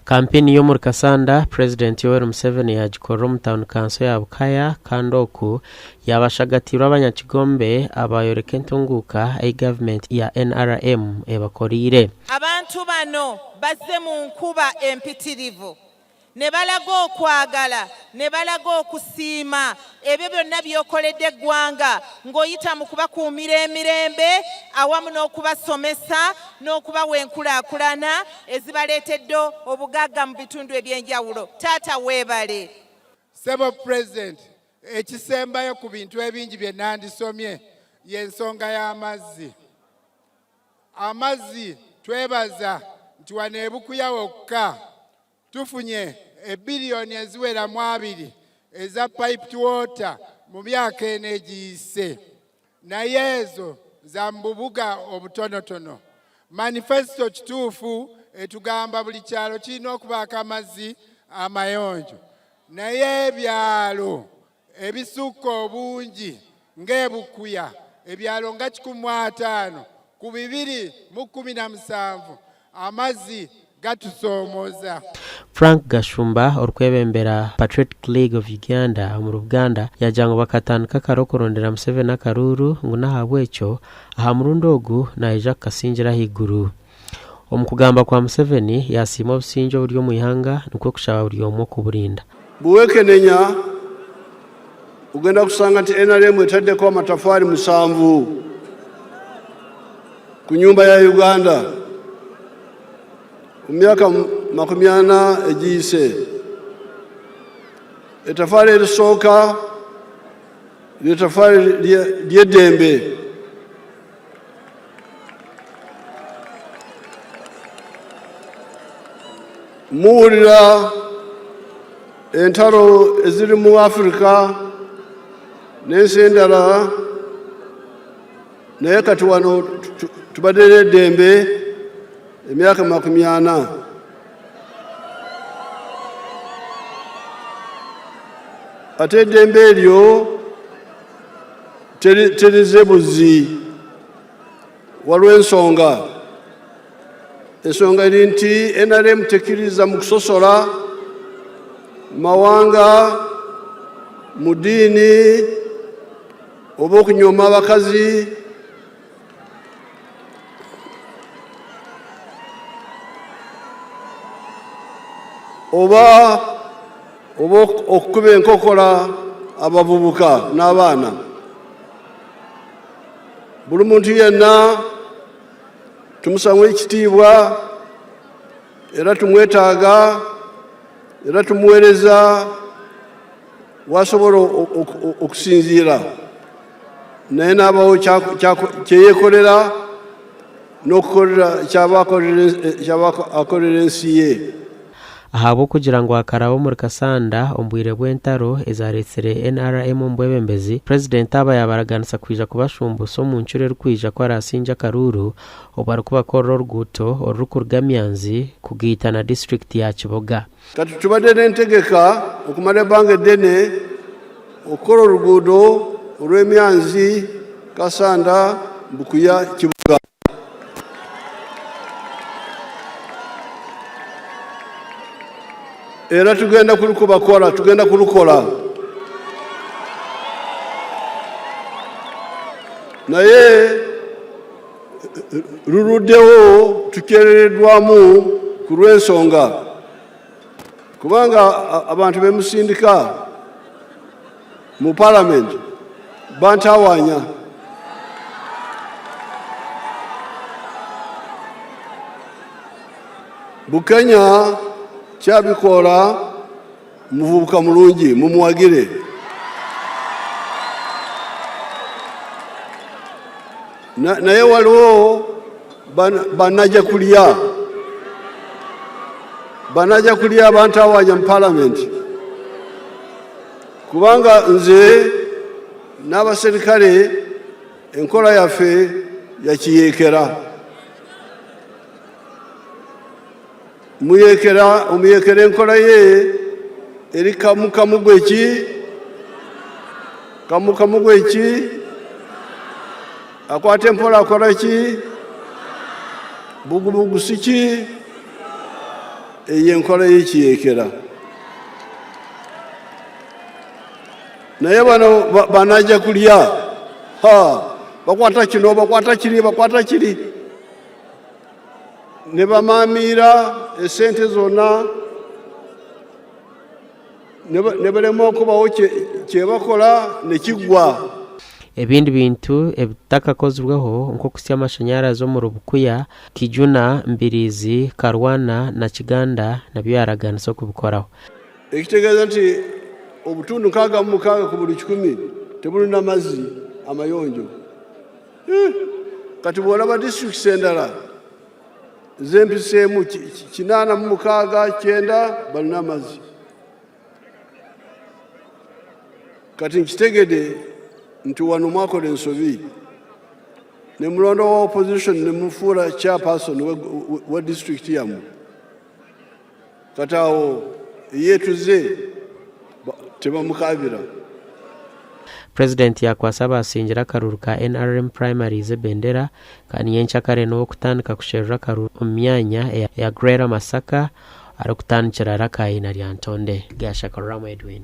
Kampeyini y'omuri Kassanda, Purezidenti Yoweri Museveni yaagikorera omu tauni kanso ya Bukaya kandi oku yaaba ashagatiirwe abanyakigombe abaayoreka entunguuka ei gavumenti ya NRM ebakoreire. Abantu bano bazze mu nkuba empitirivu ne balaga okwagala, ne balaga okusiima ebyo byonna by'okoledde eggwanga ng'oyita mu kubakuumira emirembe awamu n'okubasomesa n'okubawa enkulaakulana ezibaleetedde obugagga mu bitundu eby'enjawulo. Taata weebale. Ssebo Pulezidenti, ekisembayo ku bintu ebingi bye nandisomye y'ensonga y'amazzi. Amazzi twebaza nti wano e Bukuya wokka tufunye ebbiliyoni eziwera mu abiri eza piped water mu myaka eno egiyise, naye ezo za mu bubuga obutonotono. Manifesito kituufu etugamba buli kyalo kirina okubaako amazzi amayonjo, naye ebyalo ebisukka obungi ng'e Bukuya ebyalo nga 150 ku 217 amazzi gatusoomooza. Frank Gashumba orikwebembera Patriotic League of Uganda omuri Buganda yaagira ngu bakatandika kare okurondera Museveni akaruuru ngu n'ahabw'ekyo aha murundi ogu naija kukasingira ahaiguru. Omu kugamba kwa Museveni yaasiima obusingye oburi omu ihanga nikwo kushaba buri omwe okuburinda. Bwewekenenya ogenda kusanga nti nrm etaddeko amatafaali musanvu ku nyumba ya Uganda mu myaka 40 egiyise. Etafaali erisooka ly'etafaali ly'eddembe. Muwulira entaro eziri mu Africa n'ensi endala naye kati wano tubadde n'eddembe emyaka 40. Ate eddembe eryo terize buzzi, waliwo ensonga. Ensonga eri nti NRM tekkiririza mu kusosola mawanga, mu ddiini oba okunyooma abakazi. Oba oba okukuba enkokola abavubuka n'abaana. Buli muntu yenna tumusamu ekitiibwa era tumwetaaga era tumuweereza wasobola okusinziira naye n'abawo kyeyekolera n'okukolera kyaba akorera ensi ye. Ahabw'okugira ngu akaraba omuri Kassanda omu bwire bw'entaro ezaaretsire NRM omu bwebembezi, Purezidenti aba yaabaraganisa kwija kubashumbuusa omu ncuro erikwija ku araasingye akaruuru obu arikubakorera oruguuto orurikuruga Myanzi kugaita na disiturikiti ya Kiboga. Kati tubadde n'entegeka okumara ebbanga eddene okukora oruguudo orw'Emyanzi, Kassanda, Bukuya, Kiboga. Era tugenda kurukubakora, tugenda kurukora. Naye ruruddewo tukyerereddwamu ku lw'ensonga kubanga abantu bemusindika mu palamenti bantawanya. Bukenya kyabikola muvubuka mulungi mumuwagire. Naye waliwo banaja kulya banaja kulya bantawanya mu palamenti kubanga nze n'abaserikale enkola yaffe yakiyeekera. Muyekera omuyekera enkola ye eri kamu kamu gweki kamu kamu gweki akwata empola akola ki bugubugu siki. Eyo enkora y'ekiyeekera. Naye bano banaija kulya. Ha! Bakwata kino, bakwata kiri, bakwata kiri. Nibamaamiira esente zoona, nibaremwa kubaho kyebakora nekigwa. Ebindi bintu ebitakakozirweho nk'okuhitsya amashanyarazi omuri Bukuya, Kijuna, Mbiriizi, Karwana na Kiganda nabyo yaaraganisa okubikoraho. Ekitegeeza nti obutundu 66 ku buri kikumi tiburi n'amazzi amayonjo. Kati bw'oraba disiturikiti endala zempiseemu 86, 90 barina amazzi. Kati nkitegede nti wano mwakora ensobi ne mulonda wa opposition ne mufuura chairperson wa district yammwe. Kati awo eyetuze tebamukabira. Purezidenti yaakwatsa abaasingire akaruuru ka NRM Primaries ebendera kandi nyencakare n'ow'okutandika kusherura akaruuru omu myanya eya Greater Masaka arikutandikira Rakai na Lyantonde. Gashaka Ruramu Edwin.